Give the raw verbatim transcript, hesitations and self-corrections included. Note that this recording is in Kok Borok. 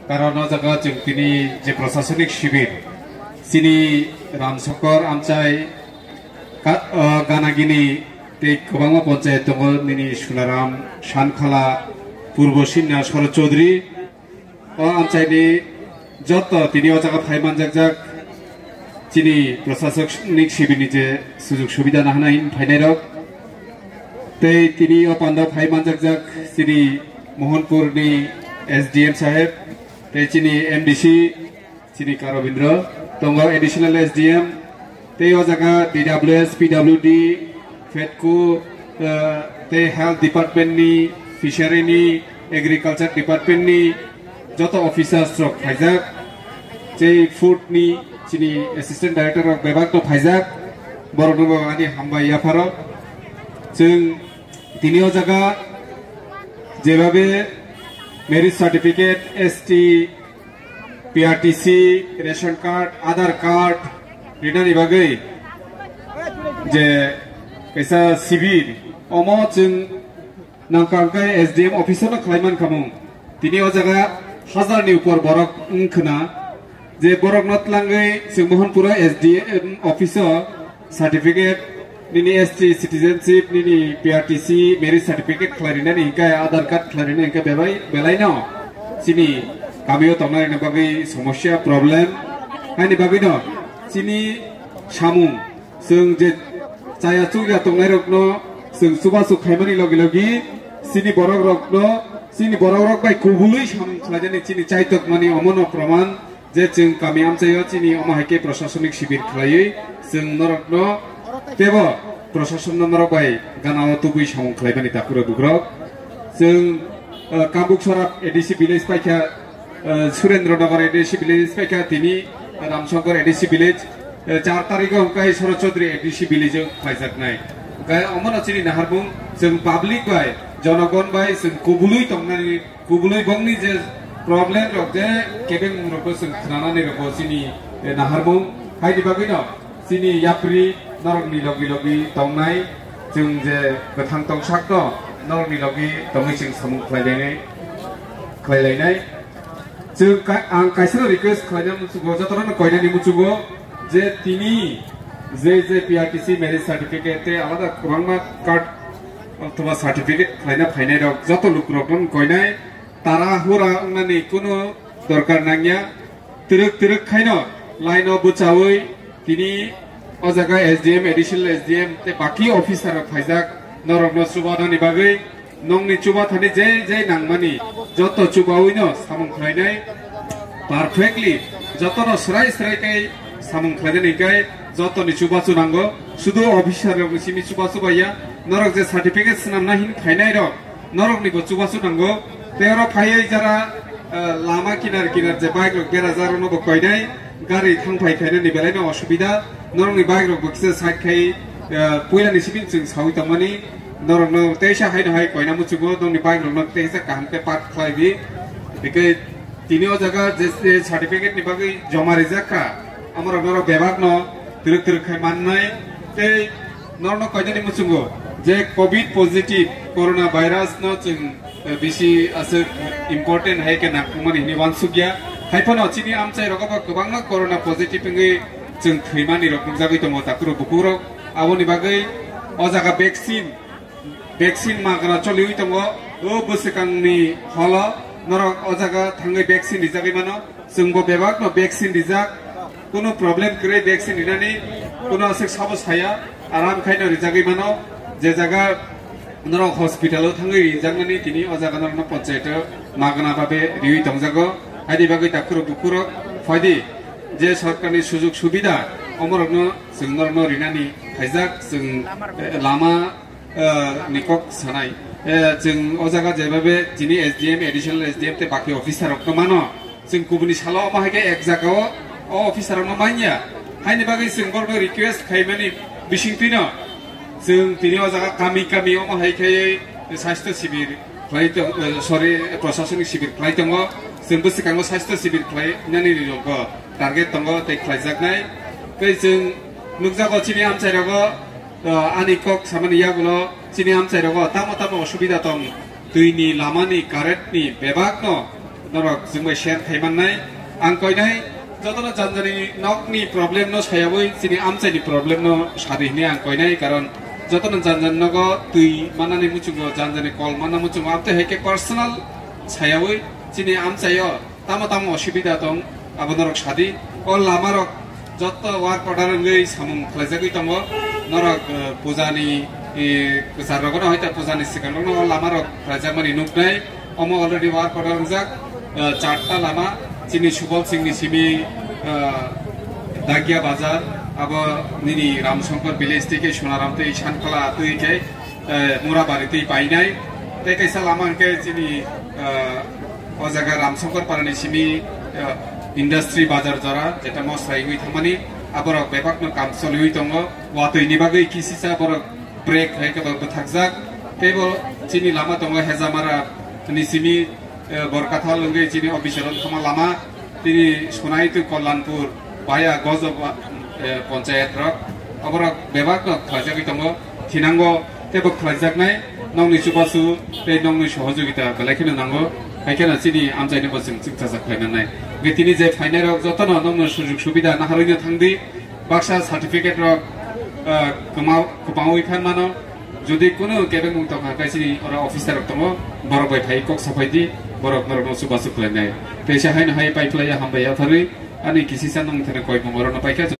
Karon o jaga chwng tini je prosasonik sibir, chini Ramsokor amchai ka-, o, ganagini tei kwbangma ponchayat tongo, nini Sunaram, Sankhala, Purbo Sinha, Soro Chaudhary, o amchaini joto tini o jaga phai manjakjak chini prosasonik sibirni je sujug subida nahana hin phainairok. Tei tini o pandao phai manjakjak chini Mohanpurni S D M saheb, tei chini M D C, chini Karobindro, tongo additional S D M, tei o jaga D W S, P W D, fedco, eh, tei health department ni, fishery ni, agriculture department ni joto officers rok phaijak, tei food ni chini assistant director rok bebak no phaijak, borok no bo ani hambai yapharo. Chwng tini o jaga jebabe marriage certificate, S T, P R T C, ration card, Aadhaar card rinani bagwi je kaisa sibir, omo chwng nangkha hwnkhe S D M office no khlai mankha mung. Tini o jaga hazar ni upor borok wngkhwna, je borok no tlangwi chwng Mohanpura S D M office o certificate, nini S T citizenship, nini P R T C marriage certificate khlai rinani hinkhe, Aadhaar card khlai rinani hinkhe bebai, belaino chini kamio tongnai rokni bagwi somosya, problem. Haini bagwino chini samung, chwng je chaya chukya tongnairokno chwng chubachu khaimani logi logi chini borokrokno, chini borokrok bai kubului samung khlaijani chini chaitokmani omono proman. Je chwng kami amchaio chini omo hai khe prosasonik sibir khlaiwi chwng norokno teibo prosasonno norok bai ganao tubui samung khlaimani takhurok bukrok. Chwng, eh, Kambuk Sorap A D C village paikha, eh, Surendra Nagar A D C village paikha tini Ramshankar A D C village, eh, char tarikh o hwnkhe Soro Chaudhary A D C village o khlaijaknai. Hwnkhe omono chini naharmung chwng public bai, jonogon bai chwng kubului tongnani kubului bongni je problem rok je kebeng rok bo chwng khnanani rok bo chini, eh, naharmung haini bagwi no chini yapri norokni logi logi tongnai chwng je kwthang tongsak no norokni logi tongwi chwng samung khlailainai, khlailainai. Chwng ka-, ang kaisa request khlaina muchungo, jotono koinani muchungo je tini je je P R T C marriage certificate tei alada kwbangma card othoba certificate khlaina phainai rok joto lukurokno koinai. Tara hura wngnani kunu dorkar nangya. Twrwk twrwk khaino line o bwchawi tini o jaga S D M, additional S D M tei baki officer rok phaijak norokno chubanani bagwi. Nongni chubathani je je nangmani joto chubawino samung khlainai. Perfectly jotono swrai swrai khe samung khlainani hinkhe jotoni chubachu nango. Sudu officer rokni simi chubachu baiya. Norok je certificate swnamna hin phainai rok, norokni bo chubachu nango. Tei oro phaiwi jara, eh, lama kinar kinar je bike rok berajak rokno bo koinai, gari thang phai khainani belai no osubida. Norokni bike rok bo kisa side khai, eh, puilani sibin chwng sawi tongmani. Norokno teisa haino hai koina muchungo, norokni bike rokno teisa kaham khe park khlai di. Hingke tini o jaga je, je certificate ni bagwi joma rijak kha, amorok norok bebak no twrwk twrwk khai mannai. Tei norokno koinani muchungo je covid positive, corona virus no chwng, eh, bisi aswk important hai khe nangkukmani hinwi uansukya. Haiphano chini amchai rogo bo kwbangma corona positive wngwi chwng thwimani rok nukjagwi tongo takhurok bukhurok. Aboni bagwi o jaga vaccine, vaccine magna choliwi tongo. O bwswkangni holo norok o jaga thangwi vaccine rijagwi mano. Chwngbo bebakno vaccine rijak, kunu problem kwrwi vaccine rinani, kunu aswk sabo saya, aram khaino rijagwi mano. Je jaga norok hospital o thangwi rijaknani tini o jaga norokno panchayat o magna babe riwi tongjago. Haini bagwi takhurok bukhurok phaidi, je sorkarni sujug subida omorokno chwng norokno rinani phaijak, chwng, eh, lama eh, ni kok sanai. Eh, chwng o jaga jebabe chini S D M, additional S D M tei baki officer rok no mano. Chwng kubuni salo omo hai khe ek jaga o, o officer rok no manya. Haini bagwi chwng borok no request khaimani bisingtwi no chwng tini o jaga kami kami omo hai khe sastho sibir khlai tong, eh, sorry, prosasonik sibir khlai tongo. Chwng bwswkango sastho sibir khlai nani rok target tongo tei khlaijaknai. Tei chwng nukjago chini amchai rogo, ah, ani kok samani yagulo chini amchai rogo tamo tamo osubida tong, twi ni, lama ni, current ni bebak no Norok chwngbai share khai mannai. Ang koinai jotono janjani nokni problem no sayawi chini amchaini problem no sadi hini ang koinai, karon jotono janjani nogo twi manani muchungo, janjani kol manna muchungo, amtwi hai khe personal sayawi chini amchaio tamo tamo osubida tong abo norok sadi. O lamarok jotto work order wngwi samung khlaijagwi tongo. Norok, eh, pujani, eh, kwchar rogono hoita pujani swkang rokno o lamarok khlaijakmani nuknai. Omo already work order wngjak, eh, charta lama, chini Subal Singh ni simi, eh, Dagia Bazar, abo nini Ramshankar village tei khe Sonaram tei Sankhala tei khe, eh, Murabari tei painai. Tei kaisa lama hwnkhe chini, eh, o jaga Ramshankar Parani simi, eh, Industry Bazar jora, jeta mosra wngwi thangmani, aborok bebakno kam choliwi tongo. Watwi ni bagwi kisisa borok break hai khe bo bwthakjak. Tei bo chini lama tongo Hejamara ni simi, eh, Borkathal wngwi chini office o thangma lama, tini Sonai twi Kollanpur via Gojo, eh, panchayat rok, aborok bebak no khlaijagwi tongo, thinango tei bo khlaijaknai. Nokni chubachu tei nokni sohojogita belai kheno nango, hai kheno chini amchaini bo chwng chwngsacha khlai nangnai. Hwnkhe tini je phainai rok jotono nokno sujug subida naharwi no thangdi. Baksa certificate rok, ah, kwma-, kwmaui phan mano. Jodi kunu kebengmung tongkha khe chini oro officer rok tongo, borok bai phai kok saphai di, borok norokno chubachu khlainai. Teisa haino hai pai phlaiya hambai yapharwi, ani kisisa nung thani koimung orono paikha.